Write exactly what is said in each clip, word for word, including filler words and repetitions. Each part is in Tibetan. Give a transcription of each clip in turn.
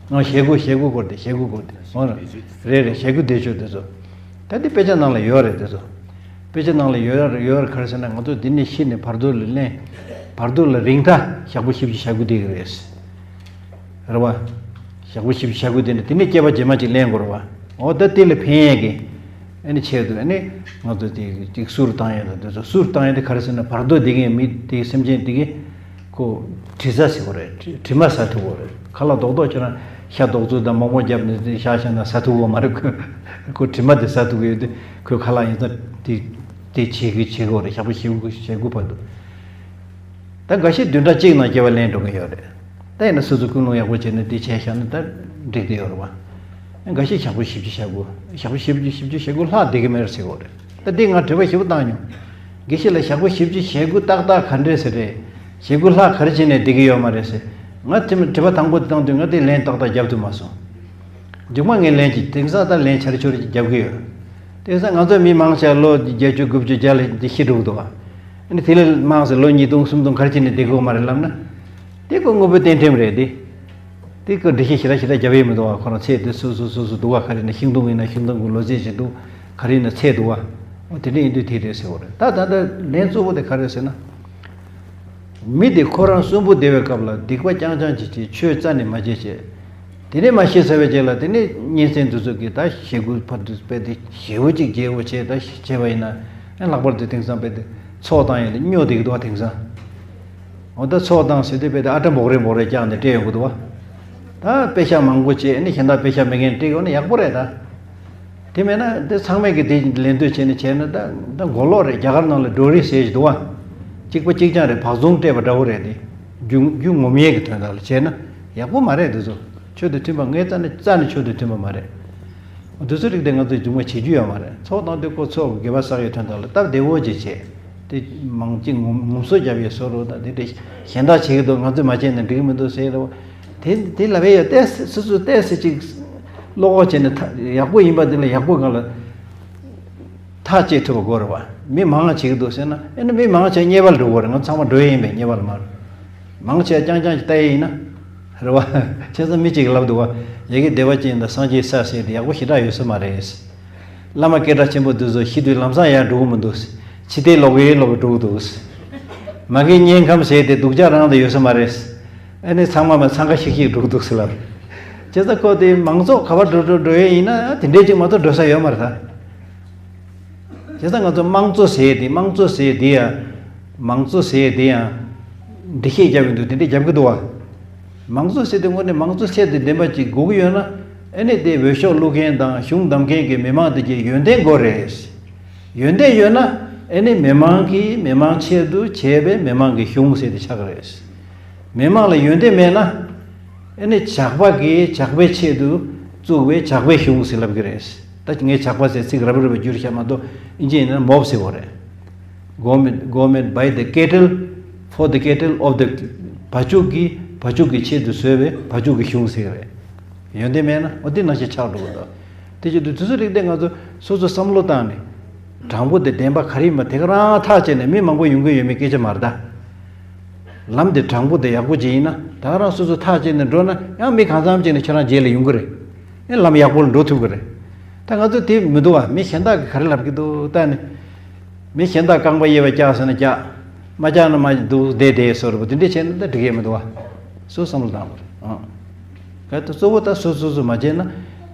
ང་ཞེ་དགུ་ཞེ་དགུ་སྐོར་དེ་ཞེ་དགུ་སྐོར་དེ་འོ་རེད་རེད། ཞེ་དགུ་བདེ་མཆོག་དེ་ཚོ་ད་འདི་དཔེ་ཆ་ནང་ལ་ཡོད་རེད། དེ་ཚོ་དཔེ་ཆ་ནང་ལ་ཡོད་ཡོད་རེད། ག་རེ་ཟེར་ན་ང་ཚོ་འདི་ནས་ཤི་ནས་བར་དོ་ལ་ལེན། བར་དོ་ལ་རིང་ཐག་ཞག་པོ་བཞི་བཅུ་ཞེ་དགུ་དེ་གི་རེད། རེད་བ། ཞག་པོ་བཞི་བཅུ་ཞེ་དགུ་དེ་ནི་དེ་ནས་སྐྱེ་བ་རྗེས་མ་ཅིག་ལེན་དགོས་རེད་བ། འོ་ད་དེ་ལ་ཕན་ཡས་ཀྱི། ཨ་ནི་ཆེད་དུ་ཨ་ནི་ང་ཚོ་དེ་ཅིག་གསུར་བཏང་ཡས་དང་དེ་ཚོ་གསུར་བཏང་ཡས་དེ་ག་རེ་ཟེར་ན་བར་དོ་དེ་གའི་མི་དེ་སེམས་ཅན་དེ་གི་ཁོ་དྲི་ཟ་ཟེར་དགོས་རེད། དྲི་དྲི་མ་ཟ་ཐུབ་དགོས་རེད། ཁ་ལག་རྡོག་རྡོག་ཁྱེར་ན་ཤ་རྡོག་བཙུགས་དང་མོག་མོག་བརྒྱབ་ནས་དེ་ཤ་བཞག་ན་ཟ་ཐུབ་དགོས་མ་རེད། ཁོ་ཁོ་དྲི་མ་དེ་ཟ་ཐུབ་ཀྱི་ཡོད་དེ་ཁོའི་ཁ་ལག་ཡིན་ཙང་དེ་དེ་བྱེད་ཀྱི་བྱེད་དགོས་རེད། ཞག་པོ་བཞི་དགུ་ཞེ་དགུ་བར་དུ། ད་འགའ་ཤས་བདུན་ཕྲག་གཅིག་ནང་སྐྱེ་བ་ལེན་འགྲོ་གི་ཡོད་རེད། ད་ཡིན་ན་སོ་སོ་ཀུན་སློང་ཡག་པོ་བྱས་ནས་འདི་བྱས་བཞག་ན་ད་འགྲིག་གི་ཡོད་རེད་བ། འགའ་ཤས་ཞག་པོ་བཞི་བཅུ་ཞེ་དགུ་ཞག་པོ་བཞི་བཅུ་བཞི་བཅུ་ཞེ་དགུ་ལྷག་བསྡད་ཀྱི་མེད་ཟེར་གྱི་ཡོད་རེད། ད་འདི་ང་དྲི་བ་ཞིབ་པོ་བཏང་མྱོང་། དགེ་བཤེས་ལ་ཞག་པོ་བཞི་བཅུ་ཞེ་དགུ་ཏག་ཏག་ག་འདྲས་ཟེར་རེད། ཞེ་དགུ་ལྷག་ག་རེ་བྱས་ནས་བསྡད་ཀྱི་ཡོད་མ་རེད་ཟེར། ང་དྲི་དྲི་བ་དང་པོ་དེ་བཏང་དུས་ང་དེ་ལན་ཏག་ཏག་རྒྱབ་ཐུབ་མ་སོང་། མཇུག་མ་ངས་ལན་གྱིས་དེང་སང་ད་ལན་ཆར་ཆུར་རྒྱབ་ཀྱི་ཡོད། དེང་སང་ང་ཚོ་མི་མང་ཆེ་ལོ་བརྒྱད་ཅུ་དགུ་བཅུ་བརྒྱ་ལ་འདི་ཤི་འགྲོ་གི་འདུག་བ། ཨ་ནི་དེ་ལས་མང་ཆེ་ལོ་ཉིས་སྟོང་སུམ་སྟོང་ག་རེ་བྱས་ནས་བསྡད་དགོས་མ་རེད་ལབ་ན། དེ་ཁོ་དངོས་པོའི་རྟེན་ཁྲིམས་རེད་དེ། དེ་ཁོ་འགྲེལ་བཤད་ཞེ་དྲག་ཞེ་དྲག་རྒྱབ་ཡས་མི་འདུག་བ། ཁོ་རང་ཚེ་དེ་སོ་སོ་སོ་སོ་འདུག་བ། ག་རེ་ན་ཤིང་སྡོང་ཡིན་ན་ཤིང་སྡོང་གི་ལོ་ཚད་ཅིག་འདུག་ག་རེ་ན་ཚད་འདུག་བ། འོ་དེ་འདྲ་ཡིན་དུས་དེ་རེད་ཟེར་བ་རེད། ད་ད་ལྟ་ལན་གཙོ་བོ་དེ་ག་རེ་ཟེར་ན། མི་དེ་ཁོ་རང་གསོན་པོ་བསྡད་པའི་སྐབས་ལ་སྡིག་པ་རྐྱང་རྐྱང་ཅིག་བྱས། ཆོས་རྩ་ནས་མ་བྱས་བྱས། དེ་ནས་མ་ཤི་ཚར་བའི་རྗེས་ལ་དེ་ནས་གཉེན་ཚན་དེ་ཚོ་གིས་ད་ཞེ་དགུ་བར་དུ་དཔེ་དེ་ཞེ་པོ་ཅིག་རྒྱས་པོ་བྱས་ད་བྱས་པ་ཡིན་ན། ཨ་ལྷག་པར་དུ་དེང་སང་དཔེ་དེ་ཚོགས་བཏང་ཡས་དེ་སྨྱོ་བསྡད་ཀྱི་འདུག་བ་དེང་སང་། འོ་ད་ཚོགས་བཏང་ཟེར་དུས་དཔེ་དེ་ཨ་ཏྲ་འབོག་རེ་འབོག་རེ་བཀྱགས་ནས་སྤྲད་ཡོང་གི་འདུག་བ། ད་དཔེ་ཤག་མང་པོ་བྱས་ནས་གཞན་དག་དཔེ་ཤག་མེད་མཁན་སྤྲད་ཡོང་ན་ཡག་པོ་རེད་ད། དེ་མེད་ན་དེ་ཚང་མས་ཀྱི་དེ་ལེན་འདོད་བྱས་ནས་བྱས་ན་ད་ད་མགོ་ལོག་རེད། རྒྱ་གར་ནང་ལ་ཌོ་རི་ཟེར་ཞིག་འདུག་བ། གཅིག་པ་གཅིག་རྐྱང་རེད། བག་ཟུང་སྤྲད་པ་འདྲ་བོ་རེད་དེ། རྒྱུ་རྒྱུ་ངོམ་ཡས་ཀྱི་དོན་དག་ལ་བྱས་ན་ཡག་པོ་མ་རེད། དེ་ཚོ་ཆོས་དང་མཐུན་པ་ངའི་རྩ་ནས་རྩ་ནས་ཆོས་དང་མཐུན་པ་མ་རེད། དེ་ཚོ་རིགས་དེ་ང་ཚོས་རྒྱུན་མ་བྱེད་རྒྱུ་ཡོད་མ་རེད། ཚོགས་བཏང་དུས་ཁོ་ཚོགས་དགེ་བ་བསགས་ཡས་དོན་དག་ལ་སྟབས་བདེ་བོ་ཅིག་བྱས། དེ་མང་གཅིག་ངོམ་ངོམ་སོ་རྒྱབ་ཡས་བཟོ་རོགས་དང་། དེ་འདྲ་གཞན་དག་བྱེད་ཀྱི་འདུག་ང་ཚོས་མ་བྱས་ན་འགྲིག་གི་མི་འདུག་ཟེར་རོགས། དེ་དེ་ལབ་ཡས་ཡོད། ཏོག་ཙམ་སོ་སོ་ཏོག་ཙམ་ཅིག་བློ་ཁོག་བྱས་ནས་ཐག་ཡག་པོ་ཡིན་པ་དེ་ལ་ཡག་པོ་སྒང་ལ་ཐག་བཅད་ཐུབ་པ་དགོས་རེད་བ། མི་མང་བ་བྱེད་ཀྱི་འདུག་ཟེར་ན་ཨེ་ནི་མི་མང་བ་བྱས་ཉེས་པ་ལ་འགྲོ་གི་རེད། ང་ཚང་མ་འགྲོ་ཡས་ཡིན་པས་ཉེས་པ་ལ་མ་རེད། མང་ཆེ་རྐྱང་རྐྱང་ཅིག་ལྟ་ཡས་ཡིན་ན། རེད་བ། བྱས་ཙང་མི་གཅིག་གིས་ལབ་འདུག་བ། ཡ་གི་བདེ་བ་ཅན་དང་སངས་རྒྱས་ས་ཟེར་དེ་ཡག་པོ་ཞེ་དྲག་ཡོད་ས་མ་རེད། བླ་མ་སྐད་གྲགས་ཆེན་པོ་འདི་ཚོ་ཤི་དུས་ལམ་སང་ཡར་འགྲོ་གི་མི་འདུག་ཕྱི་བལྟས་ལོག་གི་ལོག་གི་འགྲོ་གི་འདུག་མ་གི་དམྱལ་ཁམས་ཟེར་དེ་སྡུག་ཅག་རང་དུ་ཡོད་ས་མ་རེད། ཨ་ནི་ཚང་མ་མ་འཚང་ཁ་ཤིག་ཤིག་འགྲོ་གི་འདུག་ཟེར་ལབ། བྱས་ཙང་ཁོ་དེ་མང་ཚོགས་ག་པར་འགྲོ་འགྲོ་འགྲོ་ཡས་ཡིན་ན་དེ་འདྲས་ཅིག་མ་གཏོགས་འགྲོ་ས་ཡོད་མ་རེད་ད། བྱས་ཙང་ང་ཚོ་དམངས་གཙོ་ཟེར་དེ་དམངས་གཙོ་ཟེར་དེ་ཡང་། མང་གཙོ་ཟེར་དེ་ཡང་། འགྲེལ་བཤད་རྒྱབ་ཀྱི་འདུག་དེ་འདྲས་རྒྱབ་ཀྱི་འདུག་བ། མང་གཙོ་ཟེར་དེ་དངོས་གནས་མང་གཙོ་ཚད་དུ་ལྡན་པ་ཅིག་དགོས་ཀྱི་ཡོད་ན། ཨ་ནི་དེ་འོས་ཤོག་བླུག་མཁན་དང་གཞུང་བདམས་མཁན་གྱི་མི་མང་དེ་གྱི་ཡོན་ཏན་དགོས་རེད། ཡོན་ཏན་ཡོད་ན། ཨ་ནི་མི་མང་གིས་མི་མང་ཆེད་དུ་བྱས་པའི་མི་མང་གི་གཞུང་ཟེར་དེ་ཆགས་ཀྱི་རེད། མི་མང་ལ་ཡོན་ཏན་མེད་ན། ཨ་ནི་ཇག་པ་གིས་ཇག་པའི་ཆེད་དུ་བཙུགས་པའི་ཇག་པའི་གཞུང་ཟེར་ལབ་ཀྱི་རེད། ད་ངས་ཇག་པ་ཟེར་ཚིག་རབ་རིབ་བ་བསྒྱུར་བཞག་མ་གཏོགས་ཨིན་ཇི་ཡིན་ན་མོབ་ཟེར་བ་རེད། Government, government by the cattle, for the cattle of the བ་ཕྱུགས་ཀྱི་བ་ཕྱུགས་ཀྱི་ཆེད་དུ་བཟོས་པའི་བ་ཕྱུགས་ཀྱི་གཞུང་ཟེར་རེད། ཡོན་ཏན་མེད་ན་འོ་དེ་ནང་བཞིན་ཆགས་འགྲོ་གི་འདུག་དེ་བྱེད་དུས་དེ་ཚོ་རིགས་དེ་ང་ཚོ་སོ་སོ་བསམ་བློ་བཏང་ནས། དྲང་པོ་དེ་བདེན་པ་ག་རེ་ཡིན་པ་དེ་ག་རང་ཐག་བཅད་ནས་མི་མང་པོ་ཡོང་གི་ཡོད་མེད་སྐད་ཆ་མ་རེད་ད། ལམ་དེ་དྲང་པོ་དེ་ཡག་པོ་ཅིག་ཡིན་ན་ད་ག་རང་སོ་སོ་ཐག་བཅད་ནས་འགྲོ་ན་ཡང་མི་གང་འཚམ་ཅིག་ནས་ཁྱོད་རང་རྗེས་ལ་ཡོང་གི་རེད། ཨེ་ལམ་ཡག་པོ་ལ་འགྲོ་ཐུབ་ཀྱི་རེད། ད་ང་ཚོ་དེ་མི་འདུག་བ། མི་གཞན་དག་གིས་ག་རེ་ལབ་ཀྱི་འདུག་ལྟ་ནས། མི་གཞན་དག་རྐང་པ་གཡས་པ་བཀྱག་ཟེར་ན་བཀྱག་མ་བཀྱག་ན་མ་འདུག་བསྡད་བསྡད་བཟོ་འདྲ་པོ་དེ་འདྲས་བྱས་ན་ད་འགྲིག་གི་མི་འདུག་བ། སུ་བསམ་བློ་བཏང་དགོས་རེད་ཨང་། གལ་ཏེ་གཙོ་བོ་ད་སོ་སོ་སོ་མ་བྱས་ན་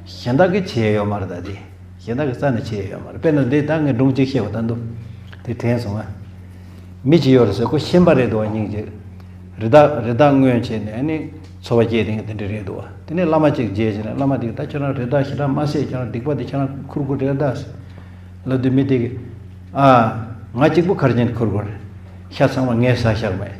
གཞན་དག་གིས་བྱས་ཡོད་མ་རེད་ད་དེ། གཞན་དག་གིས་རྩ་ནས་བྱས་ཡོད་མ་རེད། དཔེར་ན་འདི་ད་ངས་སྒྲུང་གཅིག་བཤད་པ་ད་འདུག་དེ་དྲན་སོང་ང་། མི་གཅིག་ཡོད་རེད་ཟེར། ཁོ་ཤན་པ་རེད་འདུག་བ། སྙིང་རྗེ། རི་དྭགས་རི་དྭགས་རྔོན་བྱས་ནས་ཨ་ནི་འཚོ་བ་སྐྱེལ་དེ་དེ་འདྲ་རེད་འདུག་བ། དེ་ནས་བླ་མ་གཅིག་མཇལ་བྱས་ནས་བླ་མ་དེས་ད་ཁྱོད་རང་རི་དྭགས་ཞེ་དྲག་མ་བསད། ཁྱོད་རང་སྡིག་པ་དེ་ཁྱོད་རང་ཁུར་དགོས་རེད་ད་ཟེར་ལབ་དུས་མི་དེ་གིས། ཨ། ང་གཅིག་པུ་ག་རེ་བྱས་ནས་ཁུར་དགོས་རེད། ཤ་ཚང་མ་ངས་ཟ་བཞག་མེད།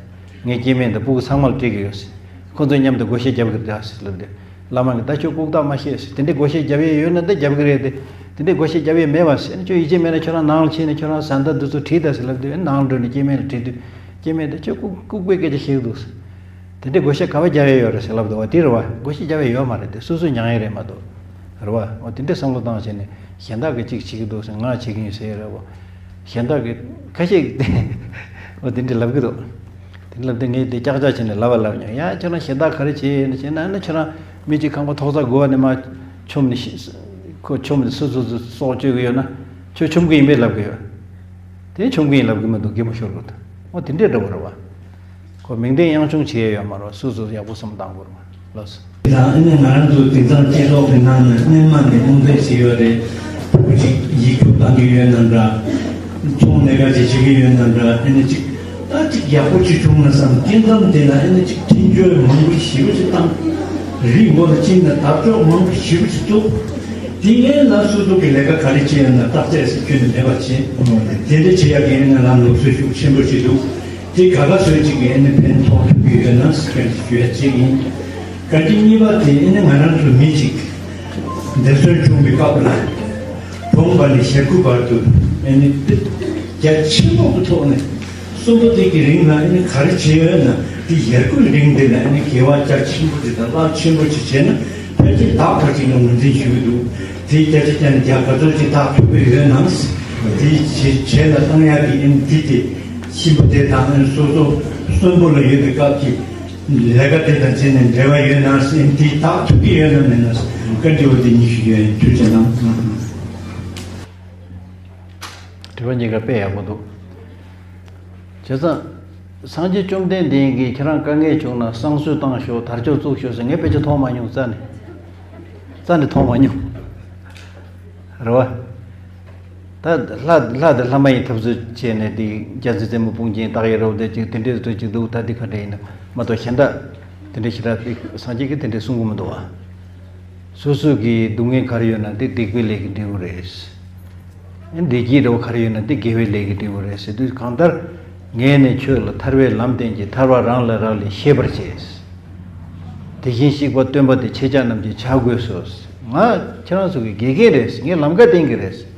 ངའི་སྐྱེ་དམན་དང་སྤུ་གུ་ཚང་མ་ལ་སྤྲད་ཀྱི་ཡོད་ཟེར། ཁོ་ཚོ་མཉམ་དུ་བགོ་བཤའ་རྒྱབ་ཀྱི་རེད་ད་ཟེར་ལབ་དུས། བླ་མ་གིས་ད་ཁྱོད་ལྐུགས་རྟགས་མ་བཤད་ཟེར། དེ་འདྲའི་བགོ་བཤའ་རྒྱབ་ཡས་ཡོད་ན་ད་རྒྱབ་ཀྱི་རེད་དེ། དེ་འདྲའི་བགོ་བཤའ་རྒྱབ་ཡས་མེད་པ་ཟེར། ཁྱོད་ཡིད་ཆེས་མེད་ན་ཁྱོད་རང་ནང་ལ་ཕྱིན་ནས་ཁྱོད་རང་བཟའ་ཟླ་འདི་ཚོ་དྲིས་དང་ཟེར་ལབ་དུས་ནང་ལ་འགྲོ་ནས་སྐྱེ་དམན་ལ་དྲིས་དུས་སྐྱེ་དམན་དེ་ཁྱོད་ལྐུགས་ལྐུགས་པའི་སྐད་ཆ་བཤད་ཀྱི་འདུག་ཟེར། དེ་འདྲའི་བགོ་བཤའ་ག་པར་རྒྱབ་ཡས་ཡོད་རེད་ཟེར་ལབ་འདུག་བ། དེ་རེད་བ། བགོ་བཤའ་རྒྱབ་ཡས་ཡོད་མ་རེད་དེ། སོ་སོས་མྱངས་ཡས་རེད་མ་གཏོགས། རེད་བ། འོ་དེ་འདྲའི་བསམ་བློ་བཏང་བྱས་ནས་གཞན་དག་གིས་གཅིག་བྱེད་ཀྱི་འདུག་ཟེར་ང་བྱེད་ཀྱི་ཡིན་ཟེར་ཡས་རེད་བ། གཞན་དག་གིས་ཁ་ཤས་འོ་དེ་འདྲ་ལབ་ཀྱི་འདུག་དེ་ལབ་དུས་ངས་དེ་ཀྱག་ཀྱག་བྱས་ནས་ལབ་པ་ལབ་མྱོང་། ཡ་ཁྱོད་རང་གཞན་དག་ག་རེ་བྱས་ཡོད་ན་བྱས་ན་ཨ་ནི་ཁྱོད་རང་ མི་གཅིག་ཁང་པ་ཐོག་ས་དགུ་པ་ནས་མར་མཆོངས་ནས་ཤི། ཁོ་མཆོངས་ནས་སུ་སུ་སུ་སྲོག་གཅོད་ཀྱི་ཡོད་ན་ཁྱོད་མཆོངས་ཀྱི་ཡིན་པས་ལབ་ཀྱི་ཡོད། དེ་མཆོངས་ཀྱི་ཡིན་ལབ་ཀྱི་མི་འདུག་གད་མོ་ཤོར་གི་འདུག་འོ་དེ་འདྲའི་འདྲ་བོ་རེད་བ། ཁོ་མིང་དོན་དབྱངས་ཆུང་བྱེད་ཡས་ཡོད་མ་རེད་བ། སུ་སུ་ཡག་པོ་བསམ་བློ་བཏང་དགོས་རེད་བ། ལགས་སོ། དང་ཨ་ནི་ང་རང་ཚོ་དེང་སང་སྤྱི་ཚོགས་ཀྱི་ནང་ནས་སྔོན་མ་ནས་རྨོངས་དད་བྱེད་ཡོད་རེད། ཕྲུ་གུ་ཅིག་ཡིག་རྒྱུགས་བཏང་གི་ཡོད་ན་འདྲ། ཚོང་ལས་ཀ་ཅིག་བྱེད་ཀྱི་ཡོད་ན་འདྲ། ཨ་ནི་ཅིག་ད་ཅིག་ཡག་པོ་ཅིག་བྱུང་ན་བསམ། སྐྱེ་ཁམས་དེ་ལ་ཨ་ནི་ཅིག་འཕྲིན་བཅོལ་མང་པོ་ཞེ་པོ་ཅིག་བཏང་། རི་མགོ་ལ་ཕྱིན་ན་དར་ལྕོག་མང་པོ་ཞེ་པོ་ཅིག་བཙུགས། དེ་ངས་ལ་སོ་སོ་གི་ལས་ཀ་ག་རེ་བྱེད་ཡོད་ན་བརྟག་དཔྱད་ཟེར་ཁྱོན་ནས་མེད་པ་བྱེད། དེ་འདྲ་བྱེད་ཡག་གི་ཨ་ནི་ལམ་ལུགས་སྲོལ་ཤུགས་ཆེན་པོ་ཞིག་འདུག་དེ་ག་ག་སོས་ཅིག་གིས་ཨ་ནི་ཕན་ཐོགས་ཐུབ་ཀྱི་ཡོད་ན་ཟེར་ཞུ་ཡ་གཅིག་ཡིན། བཀའ་དྲིན་གཉིས་པ་དེ་ཨ་ནི་ང་རང་ཚོ་མི་གཅིག་འདས་གསོན་བྱུང་བའི་སྐབས་ལ་གྲོངས་པ་ནས་ཞེ་དགུ་བར་དུ་ཨ་ནི་རྒྱ་ཆེན་པོ་གི་ཐོག་ནས་གསོན་པོ་དེ་གི་རིང་ལ་ཨ་ནི་ག་རེ་བྱས་ཡོད་ན་དེ་ཞེ་དགུའི་རིང་དེ་ལ་ཨ་ནི་དགེ་བ་རྒྱ་ཆེན་པོ་དེ་དང་རླབས་ཆེན་པོ་ཅིག་བྱས་ན་ཕལ་ཆེར་ལྡབ་ཕར་ཅིག་ལ་ངོས་འཛིན་ཞུ་གི་འདུག་དེ་བརྒྱ་ཆ་བརྒྱ་ནས་བརྒྱ་ག་ཚོད་ཅིག་ལྡབ་ཐུབ་ཀྱི་ཡོད་ནམ། དེ་བྱས་བྱས་ལ་བཏང་ཡག་གི་ཨ་ནི་དེ་དེ། གཤིན་པོ་དེ་དང་སོ་སོ་གསོན་པོ་ལ་ཡོད་པའི་སྐབས་ཀྱི་ལས་ཀ་དེ་དང་འབྲེལ་ནས་འབྲེལ་བ་ཡོད་ན་ཟེར། དེ་དག་ཐུབ་ཀྱི་ཡོད་ན་མེད་ན་བཀའ་འདྲི་བ་དེ་ཉི་ཤུ་ཡོད། ཐུགས་རྗེ་གནང་། དྲི་བ་གཉིས་ཀ་དཔེ་ཡག་པོ་འདུག་བྱས་ཙང་སངས་རྒྱས་བཅོམ་ལྡན་འདས་ཀྱིས་ཁྱེད་རང་དཀའ་ངལ་བྱུང་ན་བསང་གསོལ་བཏང་ཤོག་དར་ལྕོག་བཙུགས་ཤོག་ཟེར་ངས་དཔེ་ཆ་མཐོང་མ་མྱོང་། རྩ་ནས་རྩ་ནས་མཐོང་མ་མྱོང་། རེད་བ། ད་ལྷ་ལྷ་དང་ལྷ་མ་ཡིན་འཐབ་རྩོད་བྱས་ནས་དེ་རྒྱལ་སྲས་རྩེ་མོ་དཔུང་ཅན་སྟག་ཡ་རོ་དེ་ཅིག་དེ་འདྲའི་རྩོད་ཅིག་འདུག་ད་དེ་ག་འདྲ་ཡིན་ན་མ་གཏོགས་གཞན་དག་དེ་འདྲ་ཞེ་དྲག་དེ་སངས་རྒྱས་ཀྱིས་དེ་འདྲ་གསུང་གི་མི་འདུག་བ། སོ་སོ་གི་སྡུག་བསྔལ་ག་རེ་ཡོད་ན་དེ་སྡིག་པའི་ལས་ཀྱི་འབྲས་བུ་རེད། བདེ་སྐྱིད་རེ་བ་ག་རེ་ཡོད་ན་དེ་དགེ་བའི་ལས་ཀྱི་འབྲས་བུ་རེད་ཟེར་དུས། གང་ལྟར་ངས་ནི་ཁྱོད་ལ་ཐར་བའི་ལམ་བསྟན་གྱི། ཐར་པ་རང་ལས་རག་ལས་ཤེས་པར་བྱས། དེ་བཞིན་གཤེགས་པ་སྟོན་པ་དེ་ཁྱེད་ཅག་རྣམས་ཀྱིས་བྱ་དགོས་སོ། ང་ཁྱེད་རང་ཚོ་གི་དགེ་རྒན་རེད། ངས་ལམ་ཁ་བསྟན་གྱི་རེད།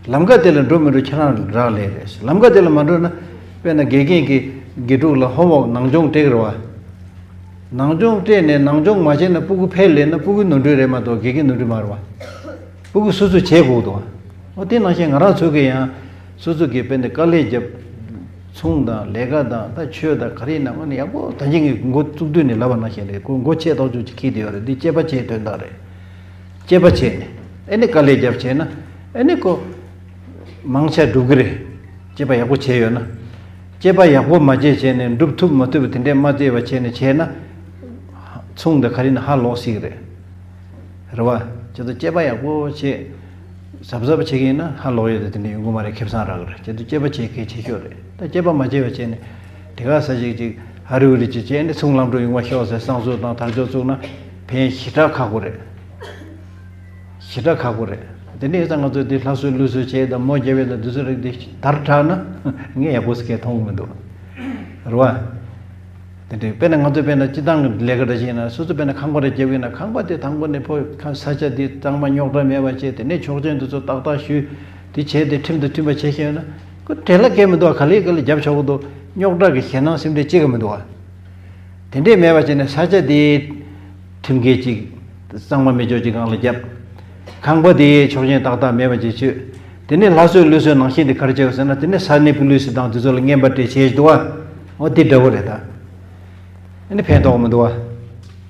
ལམ་ཁ་དེ་ལ་འགྲོ་མི་འགྲོ་ཁྱེད་རང་རག་ལས་རེད། ལམ་ཁ་དེ་ལ་མ་འགྲོ་ན་དཔེར་ན་དགེ་རྒན་གྱི་དགེ་ཕྲུག་ལ་ཧོམ་ཝོག་ནང་སྦྱོང་སྤྲད་ཀྱི་རེད་བ། ནང་སྦྱོང་སྤྲད་ནས་ནང་སྦྱོང་མ་བྱས་ན་སྤུ་གུ་ཕལ་ལས་ན་སྤུ་གུའི་ནོར་འཁྲུལ་རེད་མ་གཏོགས་དགེ་རྒན་ནོར་འཁྲུལ་མ་རེད་བ། སྤུ་གུ་སོ་སོས་བྱེད་དགོས་འདུག་བ། འོ་དེ་ནང་བཞིན་ང་རང་ཚོ་གིས་ཡང་སོ་སོ་གིས་དཔེ་འདི་དཀའ་ལས་བརྒྱབ། ཚོང་དང་ལས་ཀ་དང་ད་ཆོས་དང་ག་རེ་ཡིན་ན་དངོས་གནས་ཡག་པོ་ད་གིན་ངས་འགོ་བཙུགས་དུས་ནས་ལབ་པ་ནང་བཞིན་རེད། ཁོ་མགོ་ཆེ་ཐག་ཆོད་ཅིག་འཁྱེར་བསྡད་ཡོད་རེད། འདི་དཔྱད་པ་བྱེད་དོན་དག་རེད། དཔྱད་པ་བྱས་ནས་ཨེ་ནི་དཀའ་ལས་བརྒྱབ་བྱས་ན་ཨེ་ནི་ཁོ་མང་ཆེ་འགྲུབ་ཀྱི་རེད། དཔྱད་པ་ཡག་པོ་བྱས་ཡོད་ན། དཔྱད་པ་ཡག་པོ་མ་བྱས་བྱས་ནས་འགྲུབ་ཐུབ་མ་ཐུབ་དེ་འདྲས་མ་བལྟས་པ་བྱས་ནས་བྱས་ན། ཚོང་དང་ག་རེ་ཡིན་ན་ཧ་ལོག་སྲིད་ཀྱི་རེད། རེད་བ། ཁྱེད་ཚོ་དཔྱད་པ་ཡག་པོ་བྱེད། གཟབ་གཟབ་བྱེད་ཀྱི་ཡིན་ན་ཧ་ལོག་ཡས་དེ་དེ་འདྲ་ཡོང་གི་མ་རེད། ཁེ་བཟང་རག་གི་རེད། ཁྱེད་ཚོ་དཔྱད་པ་བྱེད་གལ་ཆེ་ཤོས་རེད། ད་དཔྱད་པ་མ་བྱས་པ་བྱས་ནས་དེ་ག་ས་ཞིག་ཅིག་ཧ་རི་ཧུ་རི་ཅིག་བྱས་ནས་ཚོང་ལམ་འགྲོ་ཡོང་བ་ཤོག་ཟེར་བསང་གསོལ་དང་དར་ལྕོག་བཙུགས་ན་ཕན་ཞེ་དྲག་ཁག་པོ་རེད། ཞེ་དྲག་ཁག་པོ་རེད། དེ་འདྲ་ཡིན་ཙང་ང་ཚོས་འདི་ལྷ་གསོལ་ཀླུ་གསོལ་བྱས་དང་མོ་རྒྱབ་ཡས་དང་འདི་ཚོ་རིགས་འདི་དར་དྲགས་ན་ངས་ཡག་པོ་ཟེར་མཁན་མཐོང་གི་མི་འདུག་རེད་བ། དེ་འདྲའི་དཔེར་ན་ང་ཚོས་དཔེར་ན་སྤྱི་བཏང་གི་ལས་ཀ་འདྲ་ཞིག་ཡིན་ན་སོ་སོ་དཔེར་ན་ཁང་པ་རེ་རྒྱབ་ཡིན་ན་ཁང་པ་དེ་དང་པོ་ནས་ཕོ་ཁ་ས་ཆ་དེ་གཙང་མ་རྙོག་དྲ་མེད་པ་བྱས། དེ་ནས་ཆོག་མཆན་དེ་ཚོ་ཏག་ཏག་ཞུས། དེ་བྱས་ཏེ་ཁྲིམས་དང་མཐུན་པ་བྱས་ཤེས་ཡོད་ན་ཁོ་བྲེལ་བ་གང་ཡང་མི་འདུག་བ། ག་ལེ་ག་ལེ་རྒྱབ་ཆོག་གི་འདུག་རྙོག་དྲ་གི་ཞེད་སྣང་སེམས་ཁྲལ་ཅི་ག་མི་འདུག་བ། དེ་འདྲས་མེད་པ་བྱས་ནས་ས་ཆ་དེའི་ཁྲིམས་འགལ་ཅིག་གཙང་མ་མེད་ཅོག་ཅིག་སྒང་ལ་བརྒྱབ། ཁང་པ་དེའི་ཆོག་མཆན་ཏག་ཏག་མེད་པ་ཅིག་བྱོས། དེ་ནས་ལྷ་གསོལ་ཀླུ་གསོལ་ནང་བཞིན་དེ་ག་རེ་བྱས་ཟེར་ན་དེ་ནས་ས་གནས་པུ་ལི་སི་དང་དེ་ཚོ་ལ་རྔན་པ་སྤྲད་བྱས་འདུག་བ། འོ་དེ་འདྲ་བོ་རེད་ད། ཨ་ནི་ཕན་ཐོགས་མི་འདུག་བ།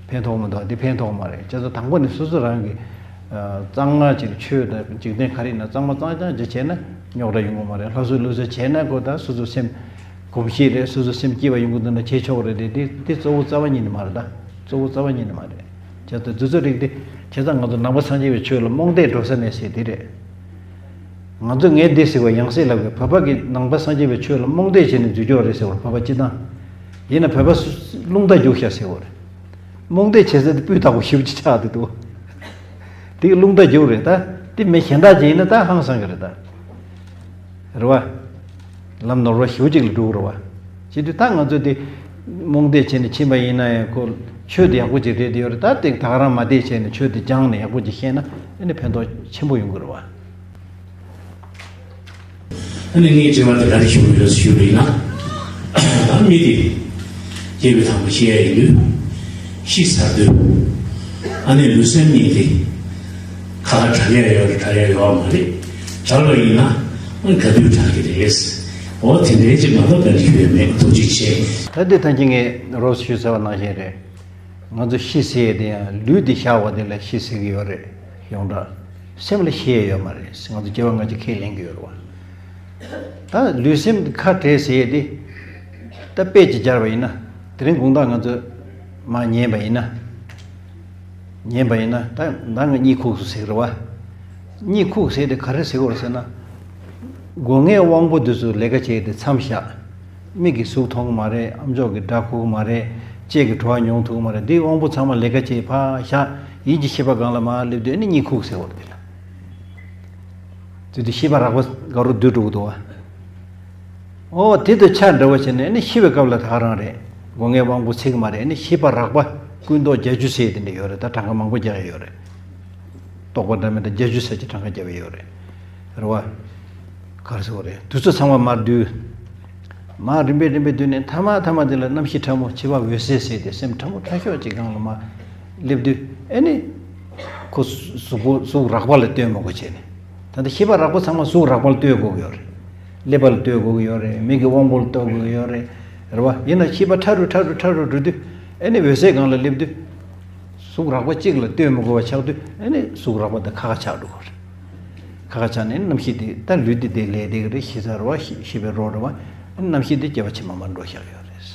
ཕན་ཐོགས་མི་འདུག་བ། འདི་ཕན་ཐོགས་མ་རེད། བྱས་ཙང་དང་པོ་ནས་སོ་སོ་རང་གི་གཙང་མ་ཅིག་ཆོས་དང་འཇིག་རྟེན་ག་རེ་ཡིན་ན་གཙང་མ་གཙང་རྐྱང་ཅིག་བྱས་ན་རྙོག་དྲ་ཡོང་གི་མ་རེད། ལྷ་གསོལ་ཀླུ་གསོལ་བྱས་ན་ཁོ་ད་སོ་སོ་སེམས་གོམས་གཤིས་རེད། སོ་སོ་སེམས་སྐྱིད་པ་ཡོང་གི་འདུག་ན་བྱེད་ཆོག་རེད་དེ། དེ་དེ་གཙོ་བོ་རྩ་བ་ཉིད་ནས་མ་རེད་ད། གཙོ་བོ་རྩ་བ་ཉིད་ནས་མ་རེད། བྱས་ཙང་དེ་ཚོ་རིགས་དེ་བྱས་ཙང་ང་ཚོ་ནང་པ་སངས་རྒྱས་པའི་ཆོས་ལ་རྨོངས་དད་འགྲོ་ས་མེད་ཟེར་དེ་རེད། ང་ཚོ་ངས་འདི་ཟེར་བ་ཡང་སེ་ལབ་དགོས། བོད་པ་གིས་ནང་པ་སངས་རྒྱས་པའི་ཆོས་ལ་རྨོངས་དད་བྱས་ནས་འཛུལ་ཀྱོག་རེད་ཟེར་བ་བོད་པ་སྤྱི་བཏང་། ཡིན་ན་བོད་པ་སུ་རླུང་རྟ་རྒྱུག་ཤག་ཟེར་བ་རེད། རྨོངས་དད་བྱེད་ས་དེ་སྤུས་དག་པོ་ཞེ་པོ་ཅིག་ཆགས་བསྡད་འདུག་དེ་གི་རླུང་རྟ་རྒྱུག་རེད་ད། དེ་མི་གཞན་དག་ཅིག་ཡིན་ན་ད་ཧང་སང་གི་རེད་ད། རེད་བ། ལམ་ནོར་བ་ཞེ་པོ་ཅིག་ལ་འགྲོ་གི་རེད་བ། བྱེད་དུས་ད་ང་ཚོ་དེ་རྨོངས་དད་བྱས་ནས་ཕྱིན་པ་ཡིན་ན་ཡང་ཁོ་ཆོས་དེ་ཡག་པོ་ཅིག་རེད་དེ་ཡོད་རེད་ད། དེ་ད་ག་རང་མ་བསྡད་བྱས་ནས་ཆོས་དེ་སྦྱངས་ནས་ཡག་པོ་ཅིག་ཤེས་ན་ཨ་ནི་ཕན་ཐོགས་ཆེན་པོ་ཡོང་གི་རེད་བ། ཨ་ནི་ངའི་དྲི་བ་དེ་ག་རེ་ཞུ་གི་ཡོད་ཞུ་བ་ཡིན་ན། ད་མི་དེ་སྐྱེ་བའི་དང་པོ་ཤི་ཡ་ཡིན་དུས། ཤི་ཚར་དུས། ཨ་ནི་ལུས་སེམས་གཉིས་དེ་ཁ་ཁ་བྲལ་ཡ་ཡོད་རེད་བྲལ་ཡ་ཡོད་མ་རེད། བྲལ་བ་ཡིན་ན་ཨ་ནི་ག་དུས་བྲལ་གི་རེད། འོ་དེ་འདྲའི་ཅིག་མ་གཏོགས་ག་རེ་ཞུ་ཡ་མེད། ཐུགས་རྗེ་ཆེ། ད་འདི་ཐང་ཅིག་ངས་རོབ་ཞུས་ཚར་བ་ནང་བཞིན་རེད། ང་ཚོ་ཤི་ཟེར་དེ་ཡང་ལུས་དེ་བཞག་པ་དེ་ལ་ཤི་ཟེར་གི་ཡོད་རེད། ཡོངས་གྲགས་སེམས་ལ་ཤི་ཡས་ཡོད་མ་རེད། ང་ཚོ་སྐྱེ་བ་སྔ་ཕྱི་ཁས་ལེན་གི་ཡོད་རེད་བ། ད་ལུས་སེམས་ཁ་བྲལ་ཟེར་དེ་ད་དཔེ་ཅིག་སྦྱར་བ་ཡིན་ན། དེ་རིང་དགོང་དག་ང་ཚོ་མར་ཉན་པ་ཡིན་ན། ཉན་པ་ཡིན་ན་ད་ད་ང་གཉིད་ཁུག་སོང་ཟེར་གི་རེད་བ། གཉིད་ཁུག་ཟེར་དེ་ག་རེ་ཟེར་གི་རེད་ཟེར་ན། སྒོ་ངའི་དབང་པོ་དེ་ཚོ་ལས་ཀ་བྱས་ཏེ་མཚམས་བཞག་མིག་གིས་གཟུགས་མཐོང་གི་མ་རེད། ཨ་མཆོག་གིས་སྒྲ་གོ་གི་མ་རེད། ལྕེ་གིས་བྲོ་བ་མྱོང་ཐུབ་ཀྱི་མ་རེད། འདིའི་དབང་པོ་ཚང་མ་ལས་ཀ་བྱེད་ཕར་བཞག་ཡིད་ཀྱི་ཤེས་པ་སྒང་ལ་མར་སླེབས་དུས་ཨ་ནི་གཉིད་ཁུག་ཟེར་བ་རེད། དེ་ལ་དེ་དུས་ཤེས་པ་རགས་པ་དགའ་རུ་སྡུད་འགྲོ་གི་འདུག་བ། ཨོ་དེ་དུས་ཆ་འདྲ་བ་བྱས་ནས་ཨ་ནི་ཤི་བའི་སྐབས་ལ་ད་ག་རང་རེད། སྒོ་ངའི་དབང་པོ་ཚིག་མ་རེད། ཨ་ནི་ཤེས་པ་རགས་པ་ཀུན་རྟོག་བརྒྱད་ཅུ་ཟེར་དེ་འདྲ་ཡོད་རེད། ད་གྲངས་ཀ་མང་པོ་རྒྱག་ཡ་ཡོད་རེད། རྟོག་པ་འདྲ་མི་འདྲ་བརྒྱད་ཅུ་ཟེར་གྱི་གྲངས་ཀ་བརྒྱབ་ཡོད་རེད། རེད་བ། ག་རེ་ཟེར་བ་རེད། དུས་ཚོད་ཚང་མ་མར་བསྡུས། མར་རིམ་པས་རིམ་པས་བསྡུས་ནས་མཐའ་མ་མཐའ་མ་དེ་ལ་རྣམ་ཤེས་ཕྲ་མོ་འཆི་བ་འོད་གསལ་ཟེར་ཏེ་སེམས་ཕྲ་མོ་ཕྲ་ཤོས་ཅིག་སྒང་ལ་མར་སླེབས་དུས་ཨེ་ནི། ཁོ་གཟུགས་པོ་གཟུགས་རགས་པ་ལ་ལྟོས་མི་དགོས་བྱས་ནས། ད་ལྟ་ཤེས་པ་རགས་པ་ཚང་མ་གཟུགས་རགས་པ་ལ་ལྟོས་དགོས་ཀྱི་ཡོད་རེད། ཀླད་པ་ལ་ལྟོས་དགོས་ཀྱི་ཡོད་རེད། མིག་གི་དབང་པོ་ལ་ལྟོས་དགོས་ཀྱི་ཡོད་རེད། རེད་བ། ཡིན་ན་ཤེས་པ་ཕྲ་རུ་ཕྲ་རུ་ཕྲ་རུ་འགྲོ་དུས་ཨེ་ནི་འོད་གསལ་སྒང་ལ་སླེབས་དུས། གཟུགས་རགས་པ་གཅིག་ལ་ལྟོས་མི་དགོས་པ་ཆགས་དུས་ཨེ་ནི་གཟུགས་རགས་པ་དང་ཁ་ཁ་ཆགས་འགྲོ་གི་རེད། ཁ་ཁ་ཆགས་ནས་རྣམ་ཤེས་དེ་ད་ལུས་དེ་དེ་ལས་དེ་གི་རེད། ཤི་ས་རེད་བ། ཤི་ཤི་བའི་རོ་རེད་བ། རྣམ་ཤེས་དེ་སྐྱེ་བ་ཕྱི་མ་མར་འགྲོ་བཞག་ཡོད་རེད།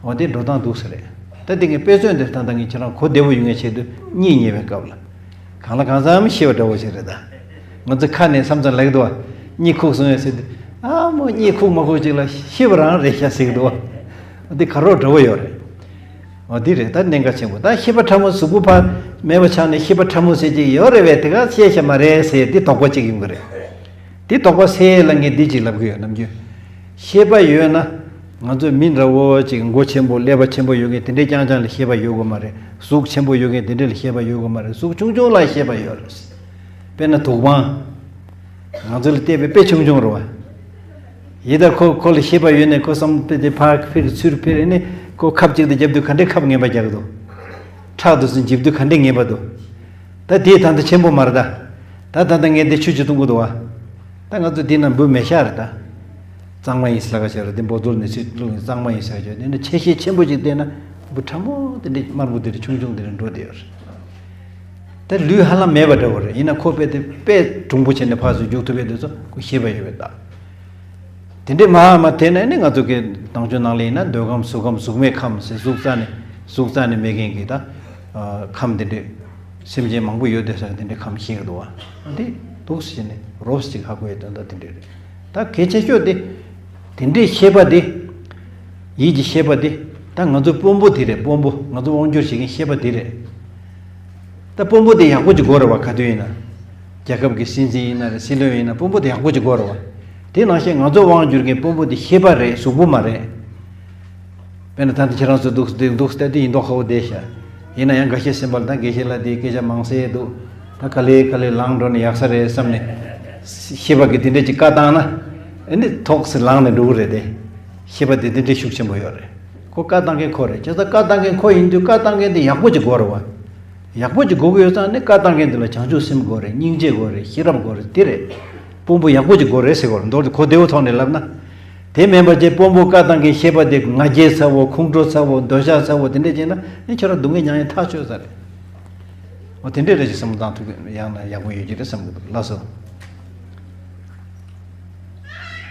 འོ་དེ་འགྲོ་སྟངས་འདུག་ས་རེད། ད་དེ་ངས་དཔེ་མཚོན་དེ་ད་ལྟ་ངས་ཁྱེད་རང་གོ་བདེ་བོ་ཡོང་ངེས་ཆེད་དུ་གཉིད་ཉལ་བའི་སྐབས་ལ། གང་ལ་གང་འཚམ་ཤེས་པ་འདྲ་བོ་ཞིག་རེད་ད། ང་ཚོ་ཁ་ནས་མཚམས་མཚམས་ལབ་ཀྱི་འདུག་བ། གཉིད་ཁུག་སོང་ངས་ཟེར་དུས། ཨ་མོ་གཉིད་ཁུག་མ་ཁུག་ཅིག་ལ་ཤེས་པ་རང་རེད་ཤག་ཟེར་གྱི་འདུག་བ། འདི་ག་རོ་འདྲ་བོ་ཡོད་རེད། འོ་འདི་རེད་ད་གནད་འགག་ཆེན་པོ། ད་ཤེས་པ་ཕྲ་མོ་གཟུགས་པོ་ཕར་མེད་པ་ཆགས་ནས་ཤེས་པ་ཕྲ་མོ་ཟེར་གྱི་ཡོད་རེད་བས། དེ་ག་ཤེས་ཤ་མ་རེད་ཟེར་འདི་དོགས་པ་གཅིག་ཡོང་གི་རེད། འདི་དོགས་པ་སེལ་ཡས་ལ་ངས་འདི་གཅིག་ལབ་གི་ཡོད། ནམ་རྒྱུན་ཤེས་པ་ཡོད་ན། ང་ཚོ་མི་འདྲ་བོ་ཅིག་མགོ་ཆེན་པོ་ཀླད་པ་ཆེན་པོ་ཡོད་མཁན་དེ་འདྲས་རྐྱང་རྐྱང་ལ་ཤེས་པ་ཡོད་དགོས་མ་རེད། གཟུགས་ཆེན་པོ་ཡོད་མཁན་དེ་འདྲས་ལ་ཤེས་པ་ཡོད་དགོས་མ་རེད། གཟུགས་ཆུང་ཆུང་ལ་ཤེས་པ་ཡོད་རེད། དཔེར་ན་དུག་པང་། ང་ཚོ་ལ་བལྟས་པའི་དཔེ་ཆུང་ཆུང་རེད་བ། ཡིན་ད་ཁོ་ཁོ་ལ་ཤེས་པ་ཡོད་ནས་ཁོ་བསམ་པའི་དེ་ཕར་ཕེར་ཚུར་ཕེར་ནས་ཁོ་ཁབ་ཅིག་ཏུ་རྒྱབ་དུས་ག་འདྲས་ཁབ་ངན་པ་རྒྱག་གི་འདུག་ཁྲག་དུ་སུ་འཇིབ་དུས་ག་འདྲས་ངན་པ་འདུག་ད་དེའི་ད་ལྟ་ཆེན་པོ་མ་རེད་ད། ད་ད་ལྟ་ངས་འདི་ཆུ་ཅིག་འཐུང་གི་འདུག་བ། ད་ང་ཚོ་འདི་ན་འབུ་མེ་ཤ་རེད་ད། གཙང་མ་ཡིན་ཟེར་ལ་ཁ་ཤས་རེད། འདི་འབོ་ཚོར་ནས་ཚུར་བླུགས་ནས་གཙང་མ་ཡིན་ཟེར་ཁ་ཤས། འདི་ན་ཆེ་ཤེལ་ཆེན་པོ་ཅིག་བལྟས་ན་འབུ་ཕྲ་མོ་དེ་འདྲས་དམར་པོ་དེ་འདྲས་ཆུང་ཆུང་དེ་འདྲས་འགྲོ་བསྡད་ཡོད་རེད། ད་ལུས་ཧ་ལམ་མེད་པ་འདྲ་བོ་རེད། ཡིན་ན་ཁོ་དཔེ་དེ་དཔེ་གྲུང་པོ་བྱས་ནས་ཕར་ཚུར་རྒྱུག་ཐུབ་པའི་དུས་ཚོད་ཁོ་ཤེས་པ་ཡོད་པའི་རྟགས། དེ་འདྲས་མ་མ་དེ་ནས་ནི་ང་ཚོ་གི་ནང་ཆོས་ནང་ལ་ཡིན་ན་འདོད་ཁམས་གཟུགས་ཁམས་གཟུགས་མེད་ཁམས་ཟེར། གཟུགས་རྩ་ནས་གཟུགས་རྩ་ནས་མེད་མཁན་གྱི་ད་ཁམས་དེ་འདྲས་སེམས་ཅན་མང་པོ་ཡོད་དེ་ཟེར་དེ་འདྲས་ཁམས་ཤེས་ཀྱི་འདུག་བ། འདི་འདུག་ཟེར་ནས་རོབ་ཅིག་ཧ་གོ་ཡའི་དོན་དག་དེ་འདྲས་རེད། ད་གལ་ཆེ་ཤོས་དེ། དེ་འདྲའི་ཤེས་པ་དེ། ཡིད་ཀྱི་ཤེས་པ་དེ། ད་ང་ཚོ་དཔོན་པོ་དེ་རེད། དཔོན་པོ་ང་ཚོ་དབང་སྒྱུར་བྱེད་མཁན་ཤེས་པ་དེ་རེད། ད་དཔོན་པོ་དེ་ཡག་པོ་ཅིག་དགོས་རེད་བ། ག་དུས་ཡིན་ན། རྒྱལ་ཁབ་ཀྱི་སྲིད་འཛིན་ཡིན་ན་རེད། སྲིད་བློན་ཡིན་ན་དཔོན་པོ་དེ་ཡག་པོ་ཅིག་དགོས་རེད་བ། དེ་ནང་བཞིན་ང་ཚོ་དབང་སྒྱུར་མཁན་དཔོན་པོ་དེ་ཤེས་པ་རེད། གཟུགས་པོ་མ་རེད། དཔེར་ན་ད་ལྟ་ཁྱེད་རང་ཚོ་འདུག་འདུག་འདུག་ལྟ་དུས་ཡིན་མདོག་ཁ་པོ་བསྡད་ཤག་ཡིན་ན་ཡང་འགའ་ཤས་སེམས་པ་ལ་ད་དགེ་བཤེས་ལགས་དེའི་སྐད་ཆ་མང་ཟེར་འདུག་ད་ག་ལེ་ག་ལེ་ལངས་འགྲོ་ནས་ཡག་ས་རེད་བསམ་ནས། ཤེས་པ་གི་དེ་འདྲས་ཅིག་བཀའ་བཏང་ན། ཨ་ནི་ཐོག་སེ་ལངས་ནས་འགྲོ་གི་རེད་དེ། ཤེས་པ་དེ་དེ་འདྲས་ཤུགས་ཆེན་པོ་ཡོད་རེད། ཁོ་བཀའ་བཏང་མཁན་ཁོ་རེད། བྱས་ཙང་བཀའ་བཏང་མཁན་ཁོ་ཡིན་དུས་བཀའ་བཏང་མཁན་དེ་ཡག་པོ་ཅིག་དགོས་རེད་བ། ཡག་པོ་ཅིག་དགོས་ཀྱི་ཡོད་ཙང་ནི་བཀའ་བཏང་མཁན་དེ་ལ་བྱང་ཆུབ་སེམས་དགོས་རེད། སྙིང་རྗེ་དགོས་རེད། ཤེས་རབ་དགོས་རེད། དེ་རེད། དཔོན་པོ་ཡག་པོ་ཅིག་དགོས་རེད་ཟེར་གོ་རེད། མདོར་དེ་གོ་བདེ་བོ་ཐོག་ནས་ལབ་ན། དེ་མིན་པ་ཅིག་དཔོན་པོ་བཀའ་བཏང་མཁན་ཤེས་པ་དེ་ང་རྒྱལ་ཚ་བོ། ཁོང་ཁྲོ་ཚ་བོ། འདོད་ཆགས་ཚ་བོ། དེ་འདྲས་བྱས་ན་ནི་ཁྱོད་རང་སྡུག་བསྔལ་མྱངས་ཡ་ཐག་ཆོད་ས་རེད། འོ་དེ་འདྲས་རེད་ཅེས་བསམ་བློ་བཏང་ཐུབ་ཡང་ན་ཡག་པོ་ཡོད་ཀྱི་རེད་བསམ་གི་འདུག་ལགས་སོ།